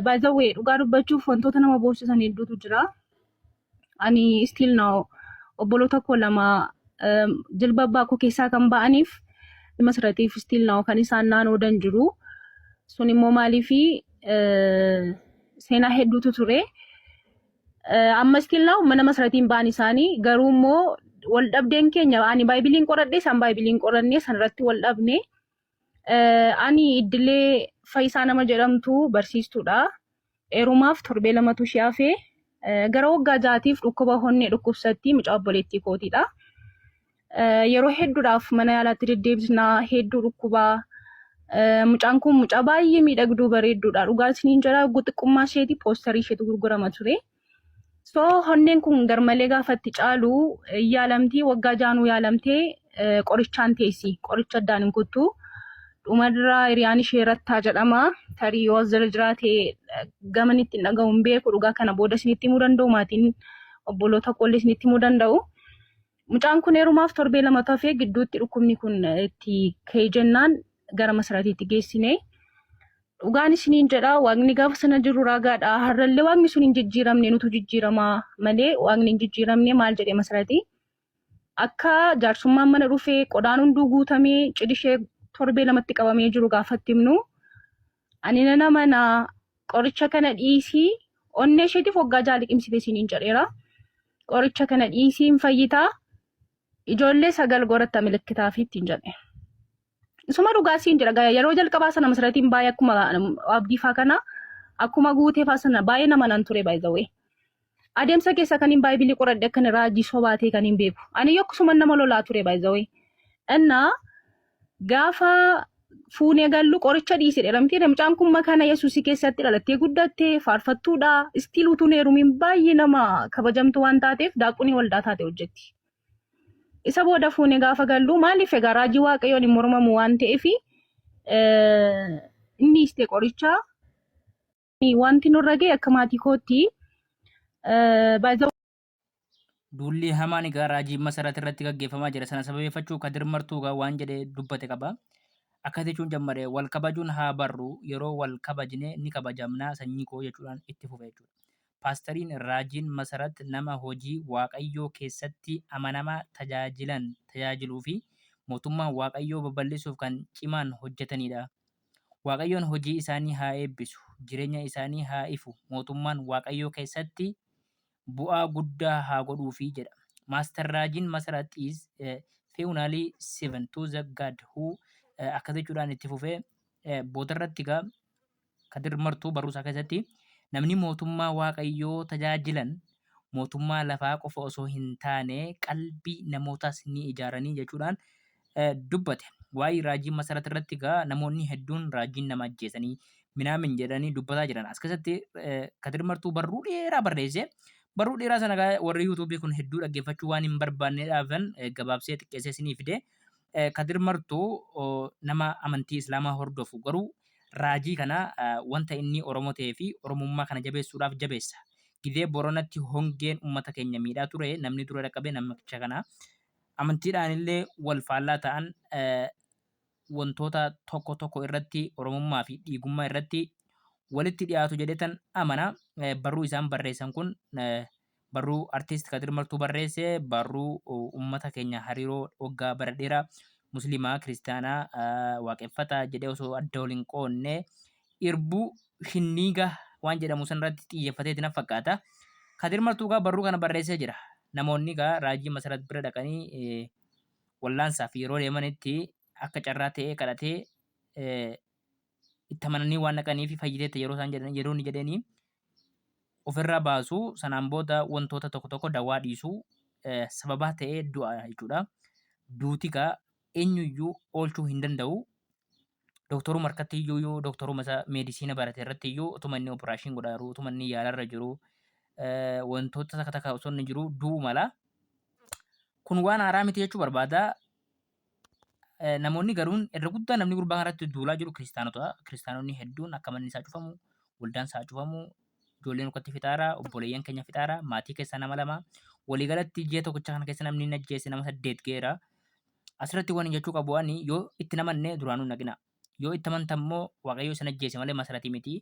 By the way, dhugaa dubbachuuf wantoota nama boorsisan hedduutu jira. Ani still now obboloota koo lama jilba abbaa koo keessaa kan ba'aniif Masratiif still now kan isaan naan oodan jiru. Sun immoo maaliifi seenaa hedduutu ture. Amma still now mana Masratiin ba'an isaanii, garuu immoo wal dhabdeen keenya ani baaybiliin qoradhe, isaan baaybiliin qoranne, sanarratti wal dhabne. Ani Iddilee Faayisaa nama jedhamtu barsiistuudha. Heerumaaf torbee 2tu ishee hafee gara waggaa 6tiif dhukkuba onnee dhukkubsatti, mucaa obboleettii kootiidha. Yeroo hedduudhaaf mana yaalaatti deddeebisnaa, hedduu dhukkubaa. Mucaan kun mucaa baay'ee miidhagduu bareedduudha. Dhugaa isiniin jedha, xiqqummaa isheeti poosterii isheetu gurgurama ture. So onneen kun garmalee gaafatti caalu yaalamtii, waggaa 6nuu yaalamtee qorichaan teessi. Qoricha addaan hin kuttu. Dhumarraa hiriyaan ishee Rattaa jedhama. Tarii yoo as jala jiraate gaman ittiin dhaga'u hin beeku. Dhugaa kana booda isinitti himuu danda'u. Maatiin obboloota koollee isinitti himuu danda'u. Mucaan kun heerumaaf torbee 2tu hafee gidduutti dhukkubni kun itti ka'ee jennaan gara Masaratiitti geessine. Dhugaan isiniin jedha, Waaqni gaafa sana jiru ragaadha. Har'allee Waaqni sun hin jijjiiramne, nutu jijjiiramaa malee Waaqni hin jijjiiramne. Maal jedhee Masaratii? Akka jaarsummaan mana dhufee qodaan hunduu guutamee cidhishee torbee 2tti qabamee jiru gaafatti himnu. Ani nana mana qoricha kana dhiisii, onnee isheetiif waggaa 6 liqimsite isiniin jedheera. Qoricha kana dhiisii, hin fayyitaa, ijoollee 9 goratta milikkitaa fi ittiin jedhe. Isuma dhugaa siin jedha, yeroo jalqabaa sana Masaratiin baay'ee akkuma Abdiifaa kana, akkuma Guuteefaa sana baay'ee nama nan ture, by the way. Adeemsa keessa kan hin baay'ee qoradhe akkan raajii sobaatee kan hin beeku. Ani yokkisuma nama lolaa ture, by the way. Innaa gaafa fuunee gallu qoricha dhiise jedhamtee, mucaan kun makaana Yesuusii keessatti dhalattee guddattee faarfattuudha. Still utuun heerumiin baay'ee nama kabajamtu waan taateef daaqunii waldaa taate hojjetti. Isa booda fuunee gaafa gallu, maaliif egaa raajii Waaqayyoon hin mormamu waan ta'eef, inni istee qorichaa wanti nurra ga'e akka maatii kootti baay'ee Duulli hamaan egaa raajii Masarat irratti gaggeeffamaa jira. Sana sababeeffachuu Kadir Martuu egaa waan jedhee dubbate qaba. Akkas jechuun jammare: "Wal kabajuun haa barru, yeroo wal kabajne ni kabajamna, sanyii koo," jechuudhaan itti fufe jechuudha. Paastariin raajiin Masarat nama hojii Waaqayyoo keessatti amanamaa tajaajilan tajaajiluu fi mootummaa Waaqayyoo babal'isuuf kan cimaan hojjetanidha. Waaqayyoon hojii isaanii haa eebbisu, jireenya isaanii haa ifu, mootummaan Waaqayyoo keessatti bu'aa guddaa haa godhuufi jedha. Master Raajiin Masarat is faithfully servant to the God who akkas jechuudhaan itti fufee boodarratti egaa Kadir Martuu barruu isaa keessatti, namni mootummaa Waaqayyoo tajaajilan mootummaa lafaa qofa osoo hin taane qalbii namootaas ni ijaaranii jechuudhaan dubbate. Waa'ee raajii Masarat irratti egaa namoonni hedduun raajiin nama ajjeesanii minaamin jedhanii dubbataa jiran. As keessatti Kadir Martuu barruu dheeraa barreesse. Barruu dheeraa sana egaa warri yuutuubii kun hedduu dhaggeeffachuu waan hin barbaanneedhaafan gabaabsee xiqqeessee isinii fide. Kadir Martuu nama amantii Islaamaa hordofu, garuu raajii kana wanta inni Oromoo ta'ee fi Oromummaa kana jabeessuudhaaf jabeessa. Gidee Boranatti hongeen uummata keenya miidhaa ture, namni dura dhaqqabe namicha kana. Amantiidhaan illee wal faallaa ta'an, wantoota tokko tokko irratti Oromummaa fi dhiigummaa irratti walitti dhiyaatu jedhetan amana. Barruu isaan barreessan kun, barruu artiist Kadir Martuu barreesse, barruu uummata keenya hariiroo waggaa bara dheeraa Musliimaa, Kiristaanaa, Waaqeffataa jedhee osoo adda wal hin qoonne irbuu shinniiga waan jedhamu sanarratti xiyyeeffateeti na fakkaata. Kadir Martuu gaa barruu kana barreessee jira. Namoonni gaa raajii Masarat bira dhaqanii wallaansaaf yeroo deemanitti akka carraa ta'ee kadhatee itti amananii waan dhaqanii fi fayyiteetta yeroo isaan jedhan, yeroo inni jedhanii ofirraa baasu, sanaan booda wantoota tokko tokko dawaa dhiisuu sababaa ta'ee du'a jechuudha. Duuti gaa eenyuyyuu oolchuu hin danda'u. Dooktoruma harkatti iyyuu, dooktoruma isa meedisiina barate irratti iyyuu, utuma inni operaashin godhaa jiru, utuma inni yaalarra jiru, wantoota takka takka osoo inni jiru du'uu mala. Kun waan haaraa miti jechuu barbaada. Namoonni garuun irra guddaa namni gurbaa kanarratti duulaa jiru kiristaanota. Kiristaanonni hedduun akka manni isaa cufamu, waldaan isaa cufamu, ijoolleen harkatti fixaara, obboleeyyan keenya fixaara, maatii keessaa nama 2. Waliigalatti ji'a tokkicha kana keessa namni inni ajjeese nama 8 geera. Asirratti waan jechuu qabu, ani yoo itti namanne duraanuu hin dhaqina. Yoo itti amantan immoo Waaqayyo isin ajjeese malee Masaratii miti.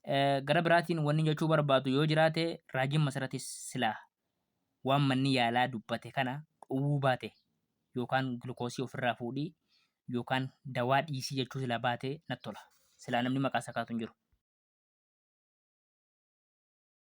Gara biraatiin wanni jechuu barbaadu yoo jiraate, raajiin Masaratis silaa waan manni yaalaa dubbate kana dhowwuu baate, yookaan glukoosii ofirraa fuudhii yookaan dawaa dhiisii jechuu silaa baate natti tola. Silaa namni maqaa isaa kaatu hin jiru.